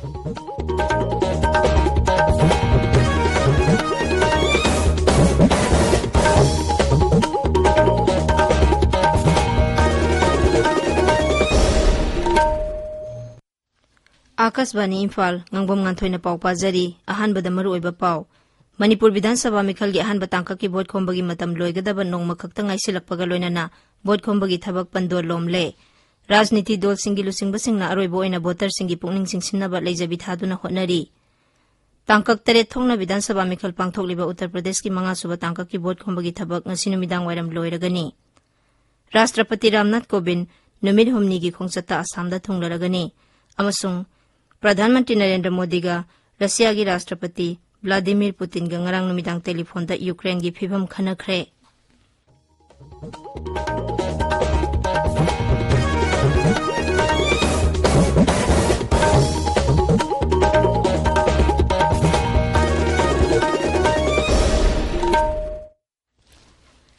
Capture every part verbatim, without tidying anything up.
ꯑꯥꯀꯥꯁꯕꯥꯅꯤ ꯏꯝꯐꯥꯜ, ꯉꯥꯡꯕꯝ ꯉꯥꯟꯊꯣꯏꯅ ꯄꯥꯎ ꯄꯥꯖꯔꯤ꯫ ꯑꯍꯥꯟꯕꯗ ꯃꯔꯨꯑꯣꯏꯕ ꯄꯥꯎ꯫ ꯃꯅꯤꯄꯨꯔ ꯕꯤꯙꯥꯟ ꯁꯚꯥ ꯃꯤꯈꯜꯒꯤ ꯑꯍꯥꯟꯕ ꯇꯥꯡꯀꯛꯀꯤ ꯚꯣꯠ ꯈꯣꯝꯕꯒꯤ ꯃꯇꯝ ꯂꯣꯏꯒꯗꯕ ꯅꯣꯡꯃ ꯈꯛꯇ ꯉꯥꯏꯁꯤꯜꯂꯛꯄꯒ ꯂꯣꯏꯅꯅ ꯚꯣꯠ ꯈꯣꯝꯕꯒꯤ ꯊꯕꯛ ꯄꯟꯗꯣ ꯂꯣꯝꯂꯦ꯫ ꯔꯥꯖꯅꯤꯇꯤ ꯗꯣꯜꯁꯤꯡꯒꯤ ꯂꯨꯆꯤꯡꯕꯁꯤꯡꯅ ꯑꯔꯣꯏꯕ ꯑꯣꯏꯅ ꯚꯣꯇꯔꯁꯤꯡꯒꯤ ꯄꯨꯛꯅꯤꯡ ꯆꯤꯡꯁꯤꯟꯅꯕ ꯂꯩꯖꯕꯤ ꯊꯥꯗꯨꯅ ꯍꯣꯠꯅꯔꯤ꯫ ꯇꯥꯡꯀꯛ ꯇꯔꯦꯠ ꯊꯣꯛꯅ ꯕꯤꯙꯥꯟ ꯁꯚꯥ ꯃꯤꯈꯜ ꯄꯥꯡꯊꯣꯛꯂꯤꯕ ꯎꯠꯇꯔ ꯄ꯭ꯔꯗꯦꯁꯀꯤ ꯃꯉꯥꯁꯨꯕ ꯇꯥꯡꯀꯛꯀꯤ ꯚꯣꯠ ꯈꯣꯝꯕꯒꯤ ꯊꯕꯛ ꯉꯁꯤ ꯅꯨꯃꯤꯗꯥꯡ ꯋꯥꯏꯔꯝ ꯂꯣꯏꯔꯒꯅꯤ꯫ ꯔꯥꯁꯇ꯭ꯔꯄꯇꯤ ꯔꯥꯝꯅꯥꯊ ꯀꯣꯕꯤꯟꯗ ꯅꯨꯃꯤꯠ ꯍꯨꯝꯅꯤꯒꯤ ꯈꯣꯡꯆꯠꯇ ꯑꯁꯥꯝꯗ ꯊꯨꯡꯂꯔꯒꯅꯤ ꯑꯃꯁꯨꯡ ꯄ꯭ꯔꯙꯥꯟ ꯃꯟꯇ꯭ꯔꯤ ꯅꯔꯦꯟꯗ꯭ꯔ ꯃꯣꯗꯤꯒ ꯔꯁꯤꯌꯥꯒꯤ ꯔꯥꯁꯇ꯭ꯔꯄꯇꯤ ꯚ꯭ꯂꯥꯗꯤꯃꯤꯔ ꯄꯨꯇꯤꯟꯒ ꯉꯔꯥꯡ ꯅꯨꯃꯤꯗꯥꯡ ꯇꯦꯂꯤꯐꯣꯟꯗ ꯌꯨꯀ꯭ꯔꯦꯟꯒꯤ ꯐꯤꯚꯝ ꯈꯟꯅꯈ꯭ꯔꯦ꯫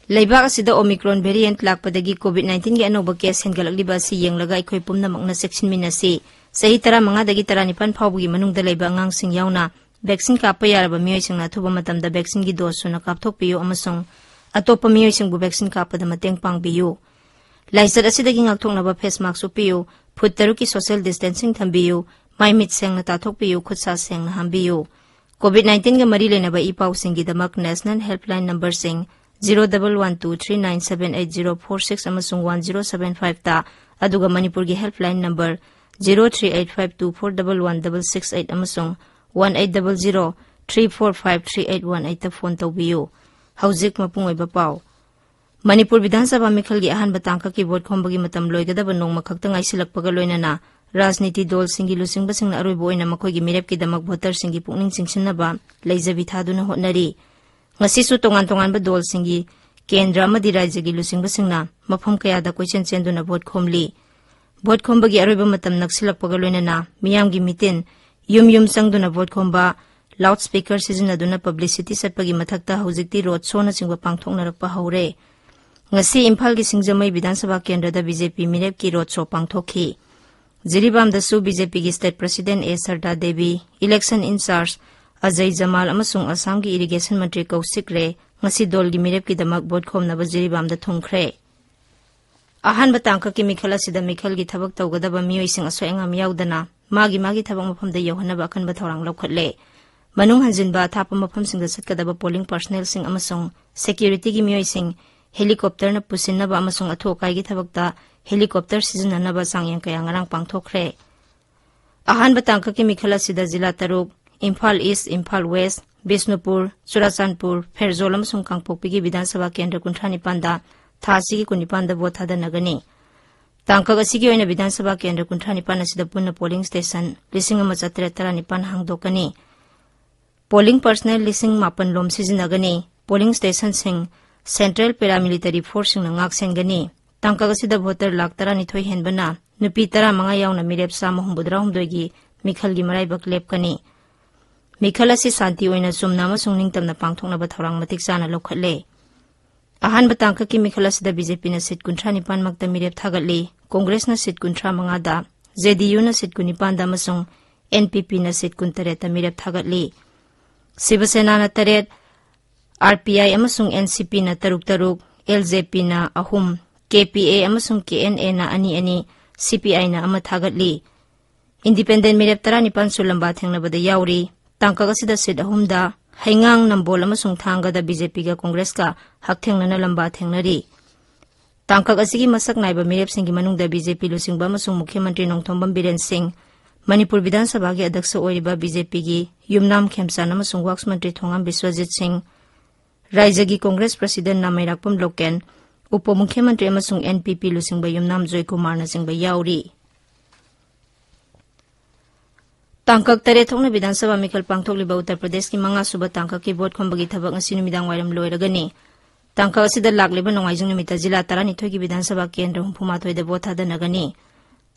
ꯂꯩꯕꯥꯛ ꯑꯁꯤꯗ ꯑꯣꯃꯤꯀ꯭ꯔꯣꯟ ꯚꯦꯔꯤꯌꯦꯟꯠ ꯂꯥꯛꯄꯗꯒꯤ ꯀꯣꯚꯤꯗ ꯅꯥꯏꯟꯇꯤꯟꯒꯤ ꯑꯅꯧꯕ ꯀꯦꯁ ꯍꯦꯟꯒꯠꯂꯛꯂꯤꯕ ꯑꯁꯤ ꯌꯦꯡꯂꯒ ꯑꯩꯈꯣꯏ ꯄꯨꯝꯅꯃꯛꯅ ꯆꯦꯛꯁꯤꯟꯃꯤꯟꯅꯁꯤ꯫ ꯆꯍꯤ ꯇꯔꯥꯃꯉꯥꯗꯒꯤ ꯇꯔꯥꯅꯤꯄꯥꯟ ꯐꯥꯎꯕꯒꯤ ꯃꯅꯨꯡꯗ ꯂꯩꯕ ꯑꯉꯥꯡꯁꯤꯡ ꯌꯥꯎꯅ ꯚꯦꯛꯁꯤꯟ ꯀꯥꯞꯄ ꯌꯥꯔꯕ ꯃꯤꯑꯣꯏꯁꯤꯡꯅ ꯑꯊꯨꯕ ꯃꯇꯝꯗ ꯚꯦꯛꯁꯤꯟꯒꯤ ꯗꯣꯁ ꯁꯨꯅ ꯀꯥꯞꯊꯣꯛꯄꯤꯌꯨ ꯑꯃꯁꯨꯡ ꯑꯇꯣꯞꯄ ꯃꯤꯑꯣꯏꯁꯤꯡꯕꯨ ꯚꯦꯛꯁꯤꯟ ꯀꯥꯞꯄꯗ ꯃꯇꯦꯡ ꯄꯥꯡꯕꯤꯌꯨ꯫ ꯂꯥꯏꯆꯠ ꯑꯁꯤꯗꯒꯤ ꯉꯥꯛꯊꯣꯛꯅꯕ ꯐꯦꯁ ꯃꯥꯛꯁ ꯎꯞꯄꯤꯌꯨ, ꯐꯨꯠ ꯇꯔꯨꯛꯀꯤ ꯁꯣꯁꯤꯌꯦꯜ ꯗꯤꯁꯇꯦꯟꯁꯤꯡ ꯊꯝꯕꯤꯌꯨ, ꯃꯥꯏ ꯃꯤꯠ ꯁꯦꯡꯅ ꯇꯥꯊꯣꯛꯄꯤꯌꯨ, ꯈꯨꯠ ꯁꯥ ꯁꯦꯡꯅ ꯍꯥꯝꯕꯤꯌꯨ꯫ ꯀꯣꯚꯤꯗ ꯅꯥꯏꯟꯇꯤꯟꯒ ꯃꯔꯤ ꯂꯩꯅꯕ ꯏ ꯄꯥꯎꯁꯤꯡꯒꯤꯗꯃꯛ ꯅꯦꯁꯅꯦꯜ ꯍꯦꯜꯞꯂꯥꯏꯟ ꯅꯝꯕꯔꯁꯤꯡ zero double one two three nine seven eight zero four six ꯑꯃꯁꯨꯡ ꯋꯥꯟ ꯖꯤꯔꯣ ꯁꯚꯦꯟ ꯐꯥꯏꯚꯇ, ꯑꯗꯨꯒ ꯃꯅꯤꯄꯨꯔꯒꯤ helpline number zero three eight five two four double one double six eight ꯑꯃꯁꯨꯡ one eight double zero three four five three eight one ꯑꯩꯠꯇ phone ꯇꯧꯕꯤꯌꯨ꯫ ꯍꯧꯖꯤꯛ ꯃꯄꯨꯡ ꯑꯣꯏꯕ ꯄꯥꯎ꯫ ꯃꯅꯤꯄꯨꯔ ꯕꯤꯙꯥꯟ ꯁꯚꯥ ꯃꯤꯈꯜꯒꯤ ꯑꯍꯥꯟꯕ ꯇꯥꯡꯀꯛꯀꯤ ꯚꯣꯠ ꯈꯣꯝꯕꯒꯤ ꯃꯇꯝ ꯂꯣꯏꯒꯗꯕ ꯅꯣꯡꯃ ꯈꯛꯇ ꯉꯥꯏꯁꯤꯜꯂꯛꯄꯒ ꯂꯣꯏꯅꯅ ꯔꯥꯖꯅꯤꯇꯤ ꯗꯣꯜꯁꯤꯡꯒꯤ ꯂꯨꯆꯤꯡꯕꯁꯤꯡꯅ ꯑꯔꯣꯏꯕ ꯑꯣꯏꯅ ꯃꯈꯣꯏꯒꯤ ꯃꯤꯔꯦꯞꯀꯤꯗꯃꯛ ꯚꯣꯇꯔꯁꯤꯡꯒꯤ ꯄꯨꯛꯅꯤꯡ ꯆꯤꯡꯁꯤꯟꯅꯕ ꯂꯩꯖꯕꯤ ꯊꯥꯗꯨꯅ ꯍꯣꯠꯅꯔꯤ꯫ ꯉꯁꯤꯁꯨ ꯇꯣꯉꯥꯟ ꯇꯣꯉꯥꯟꯕ ꯗꯣꯜꯁꯤꯡꯒꯤ ꯀꯦꯟꯗ꯭ꯔ ꯑꯃꯗꯤ ꯔꯥꯖ꯭ꯌꯒꯤ ꯂꯨꯆꯤꯡꯕꯁꯤꯡꯅ ꯃꯐꯝ ꯀꯌꯥꯗ ꯀꯣꯏꯆꯦꯟ ꯆꯦꯟꯗꯨꯅ ꯚꯣꯠ ꯈꯣꯝꯂꯤ꯫ ꯚꯣꯠ ꯈꯣꯝꯕꯒꯤ ꯑꯔꯣꯏꯕ ꯃꯇꯝ ꯅꯛꯁꯤꯜꯂꯛꯄꯒ ꯂꯣꯏꯅꯅ ꯃꯤꯌꯥꯝꯒꯤ ꯃꯤꯇꯤꯟ, ꯌꯨꯝ ꯌꯨꯝ ꯆꯪꯗꯨꯅ ꯚꯣꯠ ꯈꯣꯝꯕ, ꯂꯥꯎꯗ ꯁ꯭ꯄꯤꯀꯔ ꯁꯤꯖꯤꯟꯅꯗꯨꯅ ꯄꯕ꯭ꯂꯤꯁꯤꯇꯤ ꯆꯠꯄꯒꯤ ꯃꯊꯛꯇ ꯍꯧꯖꯤꯛꯇꯤ ꯔꯣꯗ ꯁꯣꯅꯆꯤꯡꯕ ꯄꯥꯡꯊꯣꯛꯅꯔꯛꯄ ꯍꯧꯔꯦ꯫ ꯉꯁꯤ ꯏꯝꯐꯥꯜꯒꯤ ꯁꯤꯡꯖꯃꯩ ꯕꯤꯙꯥꯟ ꯁꯚꯥ ꯀꯦꯟꯗ꯭ꯔꯗ ꯕꯤ ꯖꯦ ꯄꯤ ꯃꯤꯔꯦꯞꯀꯤ ꯔꯣꯗ ꯁꯣ ꯄꯥꯡꯊꯣꯛꯈꯤ꯫ ꯖꯤꯔꯤꯕꯥꯝꯗꯁꯨ ꯕꯤ ꯖꯦ ꯄꯤꯒꯤ state president A Sarda Devi, election in charge Ajay Jamwal ꯑꯃꯁꯨꯡ ꯑꯁꯥꯝꯒꯤ irrigation ꯃꯟꯇ꯭ꯔꯤ ꯀꯧꯁꯤꯛ ꯔꯦ ꯉꯁꯤ ꯗꯣꯜꯒꯤ ꯃꯤꯔꯦꯞꯀꯤꯗꯃꯛ ꯚꯣꯠ ꯈꯣꯝꯅꯕ ꯖꯤꯔꯤꯕꯥꯝꯗ ꯊꯨꯡꯈ꯭ꯔꯦ꯫ ꯑꯍꯥꯟꯕ ꯇꯥꯡꯀꯛꯀꯤ ꯃꯤꯈꯜ ꯑꯁꯤꯗ ꯃꯤꯈꯜꯒꯤ ꯊꯕꯛ ꯇꯧꯒꯗꯕ ꯃꯤꯑꯣꯏꯁꯤꯡ ꯑꯁꯣꯏ ꯑꯉꯥꯝ ꯌꯥꯎꯗꯅ ꯃꯥꯒꯤ ꯃꯥꯒꯤ ꯊꯕꯛ ꯃꯐꯝꯗ ꯌꯧꯍꯟꯅꯕ ꯑꯀꯟꯕ ꯊꯧꯔꯥꯡ ꯂꯧꯈꯠꯂꯦ꯫ ꯃꯅꯨꯡ ꯍꯟꯖꯤꯟꯕ ꯑꯊꯥꯞꯄ ꯃꯐꯝꯁꯤꯡꯗ ꯆꯠꯀꯗꯕ polling personnelꯁꯤꯡ ꯑꯃꯁꯨꯡ securityꯒꯤ ꯃꯤꯑꯣꯏꯁꯤꯡ helicopterꯅ ꯄꯨꯁꯤꯟꯅꯕ ꯑꯃꯁꯨꯡ ꯑꯊꯨ ꯑꯀꯥꯏꯒꯤ ꯊꯕꯛꯇ helicopter ꯁꯤꯖꯤꯟꯅꯅꯕ ꯆꯥꯡꯌꯦꯡ ꯀꯌꯥ ꯉꯔꯥꯡ ꯄꯥꯡꯊꯣꯛꯈ꯭ꯔꯦ꯫ ꯑꯍꯥꯟꯕ ꯇꯥꯡꯀꯛꯀꯤ ꯃꯤꯈꯜ ꯑꯁꯤꯗ ꯖꯤꯂꯥ ꯇꯔꯨꯛ, ꯏꯝꯐꯥꯜ ꯏꯁ, ꯏꯝꯐꯥꯜ ꯋꯦꯁ, ꯕꯤꯁꯅꯨꯄꯨꯔ, ꯆꯨꯔꯥꯆꯥꯟꯄꯨꯔ, ꯐꯦꯔꯖꯣꯜ ꯑꯃꯁꯨꯡ ꯀꯥꯡꯄꯣꯛꯄꯤꯒꯤ ꯕꯤꯙꯥꯟ ꯁꯚꯥ ꯀꯦꯟꯗ꯭ꯔ ꯀꯨꯟꯊ꯭ꯔꯥ ꯅꯤꯄꯥꯟꯗ ꯊꯥ ꯑꯁꯤꯒꯤ ꯀꯨꯟꯅꯤꯄꯥꯟꯗ ꯚꯣꯠ ꯊꯥꯗꯅꯒꯅꯤ꯫ ꯇꯥꯡꯀꯛ ꯑꯁꯤꯒꯤ ꯑꯣꯏꯅ ꯕꯤꯙꯥꯟ ꯁꯚꯥ ꯀꯦꯟꯗ꯭ꯔ ꯀꯨꯟꯊ꯭ꯔꯥ ꯅꯤꯄꯥꯟ ꯑꯁꯤꯗ ꯄꯨꯟꯅ polling station ꯂꯤꯁꯤꯡ ꯑꯃ ꯆꯥꯇ꯭ꯔꯦꯠ ꯇꯔꯥꯅꯤꯄꯥꯟ ꯍꯥꯡꯗꯣꯛꯀꯅꯤ꯫ Polling personnel ꯂꯤꯁꯤꯡ ꯃꯥꯄꯟ ꯂꯣꯝ ꯁꯤꯖꯤꯟꯅꯒꯅꯤ꯫ Polling stationꯁꯤꯡ central paramilitary forceꯁꯤꯡꯅ ꯉꯥꯛ ꯁꯦꯟꯒꯅꯤ꯫ ꯇꯥꯡꯀꯛ ꯑꯁꯤꯗ voter ꯂꯥꯈ ꯇꯔꯥꯅꯤꯊꯣꯏ ꯍꯦꯟꯕꯅ ꯅꯨꯄꯤ ꯇꯔꯥꯃꯉꯥ ꯌꯥꯎꯅ ꯃꯤꯔꯦꯞ ꯆꯥꯝꯃ ꯍꯨꯝꯐꯨꯇꯔꯥꯍꯨꯝꯗꯣꯏꯒꯤ ꯃꯤꯈꯜꯒꯤ ꯃꯔꯥꯏꯕꯛ ꯂꯦꯞꯀꯅꯤ꯫ ꯃꯤꯈꯜ ꯑꯁꯤ ꯁꯥꯟꯇꯤ ꯑꯣꯏꯅ ꯆꯨꯝꯅ ꯑꯃꯁꯨꯡ ꯅꯤꯡꯇꯝꯅ ꯄꯥꯡꯊꯣꯛꯅꯕ ꯊꯧꯔꯥꯡ ꯃꯇꯤꯛ ꯆꯥꯅ ꯂꯧꯈꯠꯂꯦ꯫ ꯑꯍꯥꯟꯕ ꯇꯥꯡꯀꯛꯀꯤ ꯃꯤꯈꯜ ꯑꯁꯤꯗ ꯕꯤ ꯖꯦ ꯄꯤꯅ seat ꯀꯨꯟꯊ꯭ꯔꯥ ꯅꯤꯄꯥꯟ ꯃꯛꯇ ꯃꯤꯔꯦꯞ ꯊꯥꯒꯠꯂꯤ, ꯀꯣꯡꯒ꯭ꯔꯦꯁꯅ seat ꯀꯨꯟꯊ꯭ꯔꯥ ꯃꯉꯥꯗ, ꯖꯦ ꯗꯤ ꯌꯨꯅ seat ꯀꯨꯟꯅꯤꯄꯥꯟꯗ ꯑꯃꯁꯨꯡ ꯑꯦꯟ ꯄꯤ ꯄꯤꯅ seat ꯀꯨꯟꯇꯔꯦꯠꯇ ꯃꯤꯔꯦꯞ ꯊꯥꯒꯠꯂꯤ꯫ ꯁꯤꯕ ꯁꯦꯅꯥꯅ ꯇꯔꯦꯠ, ꯑꯥꯔ ꯄꯤ ꯑꯥꯏ ꯑꯃꯁꯨꯡ ꯑꯦꯟ ꯁꯤ ꯄꯤꯅ ꯇꯔꯨꯛ ꯇꯔꯨꯛ, ꯑꯦꯜ ꯖꯦ ꯄꯤꯅ ꯑꯍꯨꯝ, ꯀꯦ ꯄꯤ ꯑꯦ ꯑꯃꯁꯨꯡ ꯀꯦ ꯑꯦꯟ ꯑꯦꯅ ꯑꯅꯤ ꯑꯅꯤ, ꯁꯤ ꯄꯤ ꯑꯥꯏꯅ ꯑꯃ ꯊꯥꯒꯠꯂꯤ꯫ Independent ꯃꯤꯔꯦꯞ ꯇꯔꯥꯅꯤꯄꯥꯟꯁꯨ ꯂꯝꯕꯥ ꯊꯦꯡꯅꯕꯗ ꯌꯥꯎꯔꯤ꯫ ꯇꯥꯡꯀꯛ ꯑꯁꯤꯗ seat ꯑꯍꯨꯝꯗ ꯍꯩꯉꯥꯡ, ꯅꯝꯕꯣꯜ ꯑꯃꯁꯨꯡ ꯊꯥꯡꯒꯗ ꯕꯤ ꯖꯦ ꯄꯤꯒ ꯀꯣꯡꯒ꯭ꯔꯦꯁꯀ ꯍꯛꯊꯦꯡꯅꯅ ꯂꯝꯕꯥ ꯊꯦꯡꯅꯔꯤ꯫ ꯇꯥꯡꯀꯛ ꯑꯁꯤꯒꯤ ꯃꯁꯛ ꯅꯥꯏꯕ ꯃꯤꯔꯦꯞꯁꯤꯡꯒꯤ ꯃꯅꯨꯡꯗ ꯕꯤ ꯖꯦ ꯄꯤ ꯂꯨꯆꯤꯡꯕ ꯑꯃꯁꯨꯡ ꯃꯨꯈ꯭ꯌ ꯃꯟꯇ꯭ꯔꯤ ꯅꯣꯡꯊꯣꯝꯕꯝ ꯕꯤꯔꯦꯟ ꯁꯤꯡ, ꯃꯅꯤꯄꯨꯔ ꯕꯤꯙꯥꯟ ꯁꯚꯥꯒꯤ ꯑꯗ꯭ꯌꯛꯁ ꯑꯣꯏꯔꯤꯕ ꯕꯤ ꯖꯦ ꯄꯤꯒꯤ ꯌꯨꯝꯅꯥꯝ ꯈꯦꯝꯆꯥꯟ ꯑꯃꯁꯨꯡ ꯋꯥꯛꯁ ꯃꯟꯇ꯭ꯔꯤ ꯊꯣꯉꯥꯝ ꯕꯤꯁ꯭ꯋꯖꯤꯠ ꯁꯤꯡ, ꯔꯥꯏꯖ꯭ꯌꯒꯤ ꯀꯣꯡꯒ꯭ꯔꯦꯁ presidentꯅ ꯃꯩꯔꯥꯛꯄꯝ ꯂꯣꯀꯦꯟ, ꯎꯄ ꯃꯨꯈ꯭ꯌ ꯃꯟꯇ꯭ꯔꯤ ꯑꯃꯁꯨꯡ ꯑꯦꯟ ꯄꯤ ꯄꯤ ꯂꯨꯆꯤꯡꯕ ꯌꯨꯝꯅꯥꯝ ꯖꯣꯏꯀꯨꯃꯥꯔꯅꯆꯤꯡꯕ ꯌꯥꯎꯔꯤ꯫ ꯇꯥꯡꯀꯛ ꯇꯔꯦꯠ ꯊꯣꯛꯅ ꯕꯤꯙꯥꯟ ꯁꯚꯥ ꯃꯤꯈꯜ ꯄꯥꯡꯊꯣꯛꯂꯤꯕ ꯎꯠꯇꯔ ꯄ꯭ꯔꯗꯦꯁꯀꯤ ꯃꯉꯥꯁꯨꯕ ꯇꯥꯡꯀꯛꯀꯤ ꯚꯣꯠ ꯈꯣꯝꯕꯒꯤ ꯊꯕꯛ ꯉꯁꯤ ꯅꯨꯃꯤꯗꯥꯡ ꯋꯥꯏꯔꯝ ꯂꯣꯏꯔꯒꯅꯤ꯫ ꯇꯥꯡꯀꯛ ꯑꯁꯤꯗ ꯂꯥꯛꯂꯤꯕ ꯅꯣꯡꯃꯥꯏꯖꯤꯡ ꯅꯨꯃꯤꯠꯇ ꯖꯤꯂꯥ ꯇꯔꯥꯅꯤꯊꯣꯏꯒꯤ ꯕꯤꯙꯥꯟ ꯁꯚꯥ ꯀꯦꯟꯗ꯭ꯔ ꯍꯨꯝꯐꯨꯃꯥꯊꯣꯏꯗ ꯚꯣꯠ ꯊꯥꯗꯅꯒꯅꯤ꯫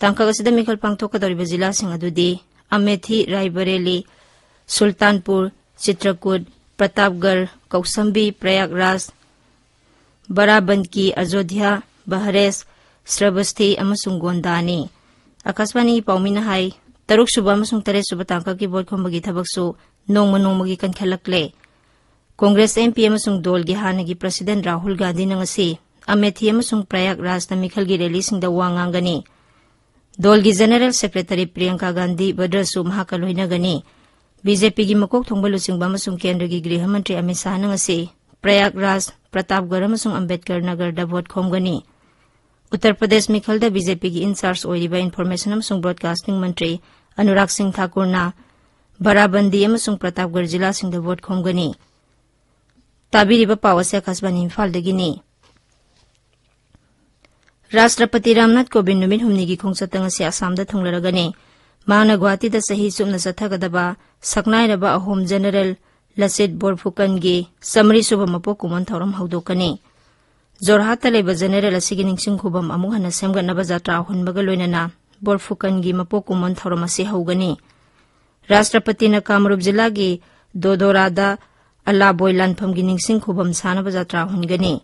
ꯇꯥꯡꯀꯛ ꯑꯁꯤꯗ ꯃꯤꯈꯜ ꯄꯥꯡꯊꯣꯛꯀꯗꯧꯔꯤꯕ ꯖꯤꯂꯥꯁꯤꯡ ꯑꯗꯨꯗꯤ ꯑꯃꯦꯊꯤ, ꯔꯥꯏꯕꯔꯦꯂꯤ, ꯁꯨꯜꯇꯥꯟꯄꯨꯔ, ꯆꯤꯇ꯭ꯔꯀꯨꯠ, ꯄ꯭ꯔꯇꯥꯞꯒꯔ, ꯀꯧꯁꯝꯕꯤ, ꯄ꯭ꯔꯌꯥꯒꯔꯥꯖ, ꯕꯔꯥꯕꯟꯀꯤ, ꯑꯖꯣꯙ꯭ꯌꯥ, ꯕꯍꯔꯦꯁ, ꯁ꯭ꯔꯕꯁꯊꯤ ꯑꯃꯁꯨꯡ ꯒꯣꯟꯗꯥꯅꯤ꯫ ꯑꯀꯥꯁꯕꯥꯅꯤꯒꯤ ꯄꯥꯎꯃꯤꯅ ꯍꯥꯏ, ꯇꯔꯨꯛ ꯁꯨꯕ ꯑꯃꯁꯨꯡ ꯇꯔꯦꯠ ꯁꯨꯕ ꯇꯥꯡꯀꯛꯀꯤ ꯚꯣꯠ ꯈꯣꯝꯕꯒꯤ ꯊꯕꯛꯁꯨ ꯅꯣꯡꯃ ꯅꯣꯡꯃꯒꯤ ꯀꯟꯈꯠꯂꯛꯂꯦ꯫ ꯀꯣꯡꯒ꯭ꯔꯦꯁ ꯑꯦꯝ ꯄꯤ ꯑꯃꯁꯨꯡ ꯗꯣꯜꯒꯤ ꯍꯥꯟꯅꯒꯤ ꯄ꯭ꯔꯁꯤꯗꯦꯟꯠ ꯔꯥꯍꯨꯜ ꯒꯥꯟꯙꯤꯅ ꯉꯁꯤ ꯑꯃꯦꯊꯤ ꯑꯃꯁꯨꯡ ꯄ꯭ꯔꯌꯥꯒ ꯔꯥꯖꯇ ꯃꯤꯈꯜꯒꯤ ꯔꯦꯂꯤꯁꯤꯡꯗ ꯋꯥ ꯉꯥꯡꯒꯅꯤ꯫ ꯗꯣꯜꯒꯤ ꯖꯦꯅꯦꯔꯦꯜ ꯁꯦꯀ꯭ꯔꯦꯇꯔꯤ ꯄ꯭ꯔꯤꯌꯪꯀꯥ ꯒꯥꯟꯙꯤ ꯚꯗ꯭ꯔꯁꯨ ꯃꯍꯥꯛꯀ ꯂꯣꯏꯅꯒꯅꯤ꯫ ꯕꯤ ꯖꯦ ꯄꯤꯒꯤ ꯃꯀꯣꯛ ꯊꯣꯡꯕ ꯂꯨꯆꯤꯡꯕ ꯑꯃꯁꯨꯡ ꯀꯦꯟꯗ꯭ꯔꯒꯤ ꯒ꯭ꯔꯤꯍ ꯃꯟꯇ꯭ꯔꯤ ꯑꯃꯤꯠ ꯁꯥꯍꯅ ꯉꯁꯤ ꯄ꯭ꯔꯌꯥꯒ ꯔꯥꯖ, ꯄ꯭ꯔꯇꯥꯞꯒꯔ ꯑꯃꯁꯨꯡ ꯑꯝꯕꯦꯗꯀꯔ ꯅꯒꯔꯗ ꯚꯣꯠ ꯈꯣꯝꯒꯅꯤ꯫ ꯎꯠꯇꯔ ꯄ꯭ꯔꯗꯦꯁ ꯃꯤꯈꯜꯗ ꯕꯤ ꯖꯦ ꯄꯤꯒꯤ ꯏꯟꯆꯥꯔꯖ ꯑꯣꯏꯔꯤꯕ ꯏꯟꯐꯣꯔꯃꯦꯁꯟ ꯑꯃꯁꯨꯡ ꯕ꯭ꯔꯣꯗꯀꯥꯁꯇꯤꯡ ꯃꯟꯇ꯭ꯔꯤ ꯑꯅꯨꯔꯥꯒ ꯁꯤꯡ ꯊꯥꯀꯨꯔꯅ ꯕꯔꯥꯕꯟꯗꯤ ꯑꯃꯁꯨꯡ ꯄ꯭ꯔꯇꯥꯞꯒꯔ ꯖꯤꯂꯥꯁꯤꯡꯗ ꯚꯣꯠ ꯈꯣꯝꯒꯅꯤ꯫ ꯇꯥꯕꯤꯔꯤꯕ ꯄꯥꯎ ꯑꯁꯤ ꯑꯀꯥꯁꯕꯥꯅꯤ ꯏꯝꯐꯥꯜꯗꯒꯤꯅꯤ꯫ ꯔꯥꯁꯇ꯭ꯔꯄꯇꯤ ꯔꯥꯝꯅꯥꯊ ꯀꯣꯕꯤꯟꯗ ꯅꯨꯃꯤꯠ ꯍꯨꯝꯅꯤꯒꯤ ꯈꯣꯡꯆꯠꯇ ꯉꯁꯤ ꯑꯁꯥꯝꯗ ꯊꯨꯡꯂꯔꯒꯅꯤ꯫ ꯃꯍꯥꯛꯅ ꯒꯨꯋꯥꯍꯥꯇꯤꯗ ꯆꯍꯤ ꯆꯨꯞꯅ ꯆꯠꯊꯒꯗꯕ ꯁꯛꯅꯥꯏꯔꯕ ꯑꯍꯣꯝ ꯖꯦꯅꯦꯔꯦꯜ ꯂꯆꯤꯠ ꯕꯣꯔꯐꯨꯀꯟꯒꯤ ꯆꯥꯃꯔꯤ ꯁꯨꯕ ꯃꯄꯣꯛ ꯀꯨꯝꯑꯣꯟ ꯊꯧꯔꯝ ꯍꯧꯗꯣꯛꯀꯅꯤ꯫ ꯖꯣꯔꯍꯥꯠꯇ ꯂꯩꯕ ꯖꯦꯅꯦꯔꯦꯜ ꯑꯁꯤꯒꯤ ꯅꯤꯡꯁꯤꯡ ꯈꯨꯕꯝ ꯑꯃꯨꯛ ꯍꯟꯅ ꯁꯦꯝꯒꯠꯅꯕ ꯖꯥꯇ꯭ꯔꯥ ꯍꯨꯟꯕꯒ ꯂꯣꯏꯅꯅ ꯕꯣꯔꯐꯨꯀꯟꯒꯤ ꯃꯄꯣꯛ ꯀꯨꯝꯑꯣꯟ ꯊꯧꯔꯝ ꯑꯁꯤ ꯍꯧꯒꯅꯤ꯫ ꯔꯥꯁꯇ꯭ꯔꯄꯇꯤꯅ ꯀꯥꯃꯔꯨꯞ ꯖꯤꯂꯥꯒꯤ ꯗꯣꯗꯣꯔꯥꯗ ꯑꯂꯥꯕꯣꯏ ꯂꯥꯟꯐꯝꯒꯤ ꯅꯤꯡꯁꯤꯡ ꯈꯨꯕꯝ ꯁꯥꯅꯕ ꯖꯥꯇ꯭ꯔꯥ ꯍꯨꯟꯒꯅꯤ꯫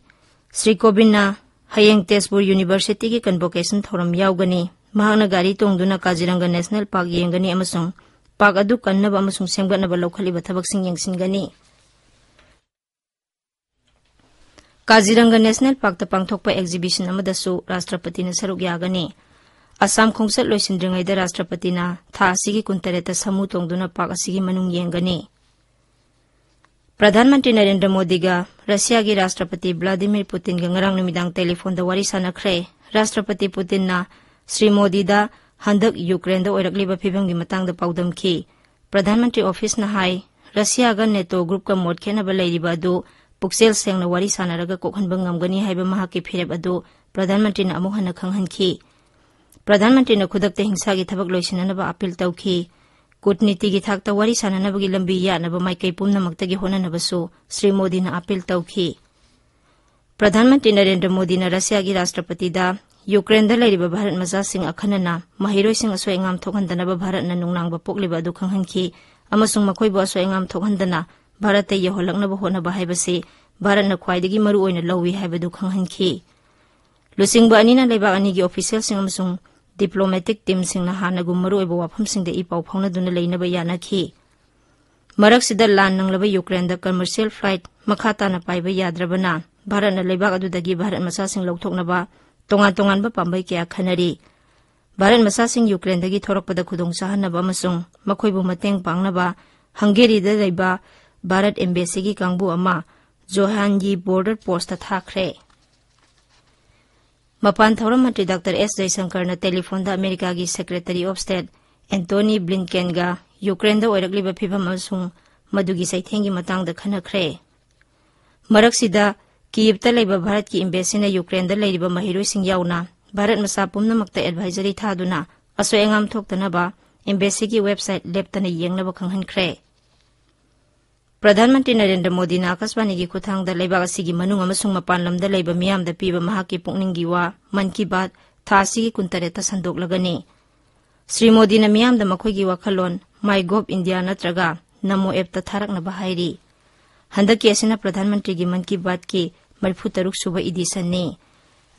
ꯁ꯭ꯔꯤ ꯀꯣꯕꯤꯟꯗꯅ ꯍꯌꯦꯡ ꯇꯦꯖꯄꯨꯔ ꯌꯨꯅꯤꯚꯔꯁꯤꯇꯤꯒꯤ ꯀꯟꯚꯣꯀꯦꯁꯟ ꯊꯧꯔꯝ ꯌꯥꯎꯒꯅꯤ꯫ ꯃꯍꯥꯛꯅ ꯒꯥꯔꯤ ꯇꯣꯡꯗꯨꯅ ꯀꯥꯖꯤꯔꯪꯒ ꯅꯦꯁꯅꯦꯜ ꯄꯥꯔꯛ ꯌꯦꯡꯒꯅꯤ ꯑꯃꯁꯨꯡ ꯄꯥꯔꯛ ꯑꯗꯨ ꯀꯟꯅꯕ ꯑꯃꯁꯨꯡ ꯁꯦꯝꯒꯠꯅꯕ ꯂꯧꯈꯠꯂꯤꯕ ꯊꯕꯛꯁꯤꯡ ꯌꯦꯡꯁꯤꯟꯒꯅꯤ꯫ ꯀꯥꯖꯤꯔꯪꯒ ꯅꯦꯁꯅꯦꯜ ꯄꯥꯔꯛꯇ ꯄꯥꯡꯊꯣꯛꯄ ꯑꯦꯛꯖꯤꯕꯤꯁꯟ ꯑꯃꯗꯁꯨ ꯔꯥꯁꯇ꯭ꯔꯄꯇꯤꯅ ꯁꯔꯨꯛ ꯌꯥꯒꯅꯤ꯫ ꯑꯁꯥꯝ ꯈꯣꯡꯆꯠ ꯂꯣꯏꯁꯤꯟꯗ꯭ꯔꯤꯉꯩꯗ ꯔꯥꯁꯇ꯭ꯔꯄꯇꯤꯅ ꯊꯥ ꯑꯁꯤꯒꯤ ꯀꯨꯟꯇꯔꯦꯠꯇ ꯁꯥꯃꯨ ꯇꯣꯡꯗꯨꯅ ꯄꯥꯔꯛ ꯑꯁꯤꯒꯤ ꯃꯅꯨꯡ ꯌꯦꯡꯒꯅꯤ꯫ ꯄ꯭ꯔꯙꯥꯟ ꯃꯟꯇ꯭ꯔꯤ ꯅꯔꯦꯟꯗ꯭ꯔ ꯃꯣꯗꯤꯒ ꯔꯁꯤꯌꯥꯒꯤ ꯔꯥꯁꯇ꯭ꯔꯄꯇꯤ ꯚ꯭ꯂꯥꯗꯤꯃꯤꯔ ꯄꯨꯇꯤꯟꯒ ꯉꯔꯥꯡ ꯅꯨꯃꯤꯗꯥꯡ ꯇꯦꯂꯤꯐꯣꯟꯗ ꯋꯥꯔꯤ ꯁꯥꯟꯅꯈ꯭ꯔꯦ꯫ ꯔꯥꯁꯇ꯭ꯔꯄꯇꯤ ꯄꯨꯇꯤꯟꯅ ꯁ꯭ꯔꯤ ꯃꯣꯗꯤꯗ ꯍꯟꯗꯛ ꯌꯨꯀ꯭ꯔꯦꯟꯗ ꯑꯣꯏꯔꯛꯂꯤꯕ ꯐꯤꯕꯝꯒꯤ ꯃꯇꯥꯡꯗ ꯄꯥꯎꯗꯝꯈꯤ꯫ ꯄ꯭ꯔꯙꯥꯟ ꯃꯟꯇ꯭ꯔꯤ ꯑꯣꯐꯤꯁꯅ ꯍꯥꯏ, ꯔꯁꯤꯌꯥꯒ ꯅꯦꯇꯣ ꯒ꯭ꯔꯨꯞꯀ ꯃꯣꯠ ꯈꯦꯠꯅꯕ ꯂꯩꯔꯤꯕ ꯑꯗꯨ ꯄꯨꯛꯆꯦꯜ ꯁꯦꯡꯅ ꯋꯥꯔꯤ ꯁꯥꯟꯅꯔꯒ ꯀꯣꯛꯍꯟꯕ ꯉꯝꯒꯅꯤ ꯍꯥꯏꯕ ꯃꯍꯥꯛꯀꯤ ꯐꯤꯔꯦꯞ ꯑꯗꯨ ꯄ꯭ꯔꯙꯥꯟ ꯃꯟꯇ꯭ꯔꯤꯅ ꯑꯃꯨꯛ ꯍꯟꯅ ꯈꯪꯍꯟꯈꯤ꯫ ꯄ꯭ꯔꯙꯥꯟ ꯃꯟꯇ꯭ꯔꯤꯅ ꯈꯨꯗꯛꯇ ꯍꯤꯡꯁꯥꯒꯤ ꯊꯕꯛ ꯂꯣꯏꯁꯤꯟꯅꯅꯕ ꯑꯥꯄꯤꯜ ꯇꯧꯈꯤ꯫ ꯀꯨꯠꯅꯤꯇꯤꯒꯤ ꯊꯥꯛꯇ ꯋꯥꯔꯤ ꯁꯥꯟꯅꯅꯕꯒꯤ ꯂꯝꯕꯤ ꯌꯥꯠꯅꯕ ꯃꯥꯏꯀꯩ ꯄꯨꯝꯅꯃꯛꯇꯒꯤ ꯍꯣꯠꯅꯅꯕꯁꯨ ꯁ꯭ꯔꯤ ꯃꯣꯗꯤꯅ ꯑꯥꯄꯤꯜ ꯇꯧꯈꯤ꯫ ꯄ꯭ꯔꯙꯥꯟ ꯃꯟꯇ꯭ꯔꯤ ꯅꯔꯦꯟꯗ꯭ꯔ ꯃꯣꯗꯤꯅ ꯔꯁꯤꯌꯥꯒꯤ ꯔꯥꯁꯇ꯭ꯔꯄꯇꯤꯗ ꯌꯨꯀ꯭ꯔꯦꯟꯗ ꯂꯩꯔꯤꯕ ꯚꯥꯔꯠ ꯃꯆꯥꯁꯤꯡ ꯑꯈꯟꯅꯅ ꯃꯍꯩꯔꯣꯏꯁꯤꯡ ꯑꯁꯣꯏ ꯑꯉꯥꯝ ꯊꯣꯛꯍꯟꯗꯅꯕ ꯚꯥꯔꯠꯅ ꯅꯨꯡꯅꯥꯡꯕ ꯄꯣꯛꯂꯤꯕ ꯑꯗꯨ ꯈꯪꯍꯟꯈꯤ ꯑꯃꯁꯨꯡ ꯃꯈꯣꯏꯕꯨ ꯑꯁꯣꯏ ꯑꯉꯥꯝ ꯊꯣꯛꯍꯟꯗꯅ ꯚꯥꯔꯠꯇ ꯌꯧꯍꯜꯂꯛꯅꯕ ꯍꯣꯠꯅꯕ ꯍꯥꯏꯕꯁꯤ ꯚꯥꯔꯠꯅ ꯈ꯭ꯋꯥꯏꯗꯒꯤ ꯃꯔꯨ ꯑꯣꯏꯅ ꯂꯧꯏ ꯍꯥꯏꯕꯗꯨ ꯈꯪꯍꯟꯈꯤ꯫ ꯂꯨꯆꯤꯡꯕ ꯑꯅꯤꯅ ꯂꯩꯕꯥꯛ ꯑꯅꯤꯒꯤ ꯑꯣꯐꯤꯁꯤꯌꯦꯜꯁꯤꯡ ꯑꯃꯁꯨꯡ diplomatic teamꯁꯤꯡꯅ ꯍꯥꯟꯅꯒꯨꯝ ꯃꯔꯨꯑꯣꯏꯕ ꯋꯥꯐꯝꯁꯤꯡꯗ ꯏ ꯄꯥꯎ ꯐꯥꯎꯅꯗꯨꯅ ꯂꯩꯅꯕ ꯌꯥꯅꯈꯤ꯫ ꯃꯔꯛꯁꯤꯗ ꯂꯥꯟ ꯅꯪꯂꯕ ꯌꯨꯀ꯭ꯔꯦꯟꯗ commercial flight ꯃꯈꯥ ꯇꯥꯅ ꯄꯥꯏꯕ ꯌꯥꯗ꯭ꯔꯕꯅ ꯚꯥꯔꯠꯅ ꯂꯩꯕꯥꯛ ꯑꯗꯨꯗꯒꯤ ꯚꯥꯔꯠ ꯃꯆꯥꯁꯤꯡ ꯂꯧꯊꯣꯛꯅꯕ ꯇꯣꯉꯥꯟ ꯇꯣꯉꯥꯟꯕ ꯄꯥꯝꯕꯩ ꯀꯌꯥ ꯈꯟꯅꯔꯤ꯫ ꯚꯥꯔꯠ ꯃꯆꯥꯁꯤꯡ ꯌꯨꯀ꯭ꯔꯦꯟꯗꯒꯤ ꯊꯣꯔꯛꯄꯗ ꯈꯨꯗꯣꯡ ꯆꯥꯍꯟꯅꯕ ꯑꯃꯁꯨꯡ ꯃꯈꯣꯏꯕꯨ ꯃꯇꯦꯡ ꯄꯥꯡꯅꯕ ꯍꯪꯒꯦꯔꯤꯗ ꯂꯩꯕ ꯚꯥꯔꯠ embassy ꯒꯤ ꯀꯥꯡꯕꯨ ꯑꯃ ꯖꯣꯍꯥꯟꯒꯤ border post ꯇ ꯊꯥꯈ꯭ꯔꯦ꯫ ꯃꯄꯥꯟ ꯊꯧꯔꯝ ꯃꯟꯇ꯭ꯔꯤ ꯗꯥꯛꯇꯔ ꯑꯦꯁ ꯖꯌꯁꯪꯀꯔꯅ ꯇꯦꯂꯤꯐꯣꯟꯗ ꯑꯃꯦꯔꯤꯀꯥꯒꯤ Secretary of State Antony Blinken ꯒ ꯌꯨꯀ꯭ꯔꯦꯟꯗ ꯑꯣꯏꯔꯛꯂꯤꯕ ꯐꯤꯚꯝ ꯑꯃꯁꯨꯡ ꯃꯗꯨꯒꯤ ꯆꯩꯊꯦꯡꯒꯤ ꯃꯇꯥꯡꯗ ꯈꯟꯅꯈ꯭ꯔꯦ꯫ ꯃꯔꯛꯁꯤꯗ ꯀꯤꯌꯦꯚꯇ ꯂꯩꯕ ꯚꯥꯔꯠꯀꯤ embassy ꯅ ꯌꯨꯀ꯭ꯔꯦꯟꯗ ꯂꯩꯔꯤꯕ ꯃꯍꯩꯔꯣꯏꯁꯤꯡ ꯌꯥꯎꯅ ꯚꯥꯔꯠ ꯃꯆꯥ ꯄꯨꯝꯅꯃꯛꯇ advisory ꯊꯥꯗꯨꯅ ꯑꯁꯣꯏ ꯑꯉꯥꯝ ꯊꯣꯛꯇꯅꯕ embassy ꯒꯤ website ꯂꯦꯞꯇꯅ ꯌꯦꯡꯅꯕ ꯈꯪꯍꯟꯈ꯭ꯔꯦ꯫ ꯄ꯭ꯔꯙꯥꯟ ꯃꯟꯇ꯭ꯔꯤ ꯅꯔꯦꯟꯗ꯭ꯔ ꯃꯣꯗꯤꯅ ꯑꯀꯥꯁꯕꯥꯅꯤꯒꯤ ꯈꯨꯠꯊꯥꯡꯗ ꯂꯩꯕꯥꯛ ꯑꯁꯤꯒꯤ ꯃꯅꯨꯡ ꯑꯃꯁꯨꯡ ꯃꯄꯥꯟ ꯂꯝꯗ ꯂꯩꯕ ꯃꯤꯌꯥꯝꯗ ꯄꯤꯕ ꯃꯍꯥꯛꯀꯤ ꯄꯨꯛꯅꯤꯡꯒꯤ ꯋꯥ ꯃꯟ ꯀꯤ ꯕꯥꯠ ꯊꯥ ꯑꯁꯤꯒꯤ ꯀꯨꯟꯇꯔꯦꯠꯇ ꯁꯟꯗꯣꯛꯂꯒꯅꯤ꯫ ꯁ꯭ꯔꯤ ꯃꯣꯗꯤꯅ ꯃꯤꯌꯥꯝꯗ ꯃꯈꯣꯏꯒꯤ ꯋꯥꯈꯜꯂꯣꯟ MyGov India ꯅꯠꯇ꯭ꯔꯒ ꯅꯃꯣ app ꯇ ꯊꯥꯔꯛꯅꯕ ꯍꯥꯏꯔꯤ꯫ ꯍꯟꯗꯛꯀꯤ ꯑꯁꯤꯅ ꯄ꯭ꯔꯙꯥꯟ ꯃꯟꯇ꯭ꯔꯤꯒꯤ ꯃꯟ ꯀꯤ ꯕꯥꯠꯀꯤ ꯃꯔꯤꯐꯨ ꯇꯔꯨꯛ ꯁꯨꯕ edition ꯅꯤ꯫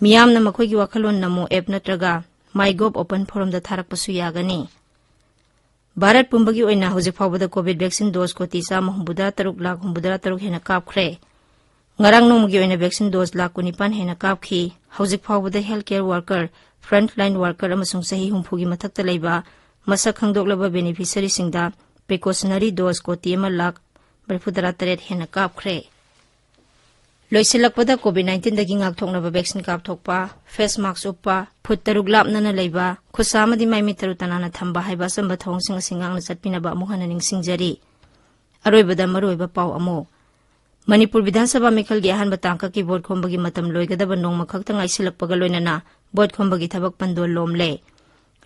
ꯃꯤꯌꯥꯝꯅ ꯃꯈꯣꯏꯒꯤ ꯋꯥꯈꯜꯂꯣꯟ ꯅꯃꯣ app ꯅꯠꯇ꯭ꯔꯒ MyGov open forum ꯗ ꯊꯥꯔꯛꯄꯁꯨ ꯌꯥꯒꯅꯤ꯫ ꯚꯥꯔꯠ ꯄꯨꯝꯕꯒꯤ ꯑꯣꯏꯅ ꯍꯧꯖꯤꯛ ꯐꯥꯎꯕꯗ COVID vaccine dose ꯀꯣꯇꯤ ꯆꯥꯝꯃ ꯍꯨꯝꯐꯨꯇꯔꯨꯛ ꯂꯥꯈ ꯍꯨꯝꯐꯨꯇꯔꯨꯛ ꯍꯦꯟꯅ ꯀꯥꯞꯈ꯭ꯔꯦ꯫ ꯉꯔꯥꯡ ꯅꯣꯡꯃꯒꯤ ꯑꯣꯏꯅ vaccine dose ꯂꯥꯈ ꯀꯨꯟꯅꯤꯄꯥꯟ ꯍꯦꯟꯅ ꯀꯥꯞꯈꯤ꯫ ꯍꯧꯖꯤꯛ ꯐꯥꯎꯕꯗ healthcare worker, frontline worker ꯑꯃꯁꯨꯡ ꯆꯍꯤ ꯍꯨꯝꯐꯨꯒꯤ ꯃꯊꯛꯇ ꯂꯩꯕ ꯃꯁꯛ ꯈꯪꯗꯣꯛꯂꯕ beneficiary ꯁꯤꯡꯗ precautionary dose ꯀꯣꯇꯤ ꯑꯃ ꯂꯥꯈ ꯃꯔꯤꯐꯨꯇꯔꯥ ꯇꯔꯦꯠ ꯍꯦꯟꯅ ꯀꯥꯞꯈ꯭ꯔꯦ꯫ ꯂꯣꯏꯁꯤꯜꯂꯛꯄꯗ COVID nineteen ꯗꯒꯤ ꯉꯥꯛꯊꯣꯛꯅꯕ vaccine ꯀꯥꯞꯊꯣꯛꯄ, face mask ꯎꯞꯄ, ꯐꯨꯠ ꯇꯔꯨꯛ ꯂꯥꯞꯅꯅ ꯂꯩꯕ, ꯈꯨꯠꯁꯥ ꯑꯃꯗꯤ ꯃꯥꯏꯃꯤꯠ ꯇꯔꯨ ꯇꯅꯥꯟꯅ ꯊꯝꯕ ꯍꯥꯏꯕ ꯑꯆꯝꯕ ꯊꯧꯑꯣꯡꯁꯤꯡ ꯑꯁꯤ ꯉꯥꯛꯅ ꯆꯠꯄꯤꯅꯕ ꯑꯃꯨꯛ ꯍꯟꯅ ꯅꯤꯡꯁꯤꯡꯖꯔꯤ꯫ ꯑꯔꯣꯏꯕꯗ ꯃꯔꯨꯑꯣꯏꯕ ꯄꯥꯎ ꯑꯃꯨꯛ꯫ ꯃꯅꯤꯄꯨꯔ ꯕꯤꯙꯥꯟ ꯁꯚꯥ ꯃꯤꯈꯜꯒꯤ ꯑꯍꯥꯟꯕ ꯇꯥꯡꯀꯛꯀꯤ ꯚꯣꯠ ꯈꯣꯝꯕꯒꯤ ꯃꯇꯝ ꯂꯣꯏꯒꯗꯕ ꯅꯣꯡꯃ ꯈꯛꯇ ꯉꯥꯏꯁꯤꯜꯂꯛꯄꯒ ꯂꯣꯏꯅꯅ ꯚꯣꯠ ꯈꯣꯝꯕꯒꯤ ꯊꯕꯛ ꯄꯟꯗꯣꯜ ꯂꯣꯝꯂꯦ꯫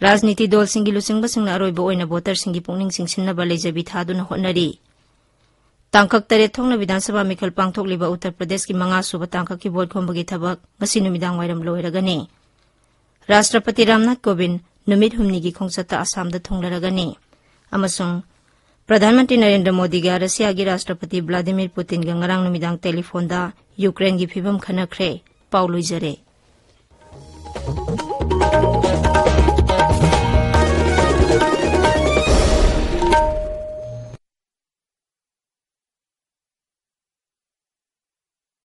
ꯔꯥꯖꯅꯤꯇꯤ ꯗꯜꯁꯤꯡꯒꯤ ꯂꯨꯆꯤꯡꯕꯁꯤꯡꯅ ꯑꯔꯣꯏꯕ ꯑꯣꯏꯅ voter ꯁꯤꯡꯒꯤ ꯄꯨꯛꯅꯤꯡ ꯆꯤꯡꯁꯤꯟꯅꯕ ꯂꯩꯖꯕꯤ ꯊꯥꯗꯨꯅ ꯍꯣꯠꯅꯔꯤ꯫ ꯇꯥꯡꯀꯛ ꯇꯔꯦꯠ ꯊꯣꯛꯅ ꯕꯤꯙꯥꯟ ꯁꯚꯥ ꯃꯤꯈꯜ ꯄꯥꯡꯊꯣꯛꯂꯤꯕ ꯎꯠꯇꯔ ꯄ꯭ꯔꯗꯦꯁꯀꯤ ꯃꯉꯥ ꯁꯨꯕ ꯇꯥꯡꯀꯛꯀꯤ ꯚꯣꯠ ꯈꯣꯝꯕꯒꯤ ꯊꯕꯛ ꯉꯁꯤ ꯅꯨꯃꯤꯗꯥꯡ ꯋꯥꯏꯔꯝ ꯂꯣꯏꯔꯒꯅꯤ꯫ ꯔꯥꯁꯇ꯭ꯔꯄꯇꯤ ꯔꯥꯝꯅꯥꯊ ꯀꯣꯕꯤꯟꯗ ꯅꯨꯃꯤꯠ ꯍꯨꯝꯅꯤꯒꯤ ꯈꯣꯡꯆꯠꯇ ꯑꯁꯥꯝꯗ ꯊꯨꯡꯂꯔꯒꯅꯤ꯫ ꯑꯃꯁꯨꯡ ꯄ꯭ꯔꯙꯥꯟ ꯃꯟꯇ꯭ꯔꯤ ꯅꯔꯦꯟꯗ꯭ꯔ ꯃꯣꯗꯤꯒ ꯔꯁꯤꯌꯥꯒꯤ ꯔꯥꯁꯇ꯭ꯔꯄꯇꯤ ꯚ꯭ꯂꯥꯗꯤꯃꯤꯔ ꯄꯨꯇꯤꯟꯒ ꯉꯔꯥꯡ ꯅꯨꯃꯤꯗꯥꯡ ꯇꯦꯂꯤꯐꯣꯟꯗ ꯌꯨꯀ꯭ꯔꯦꯟꯒꯤ ꯐꯤꯚꯝ ꯈꯟꯅꯈ꯭ꯔꯦ꯫ ꯄꯥꯎ ꯂꯣꯏꯖꯔꯦ꯫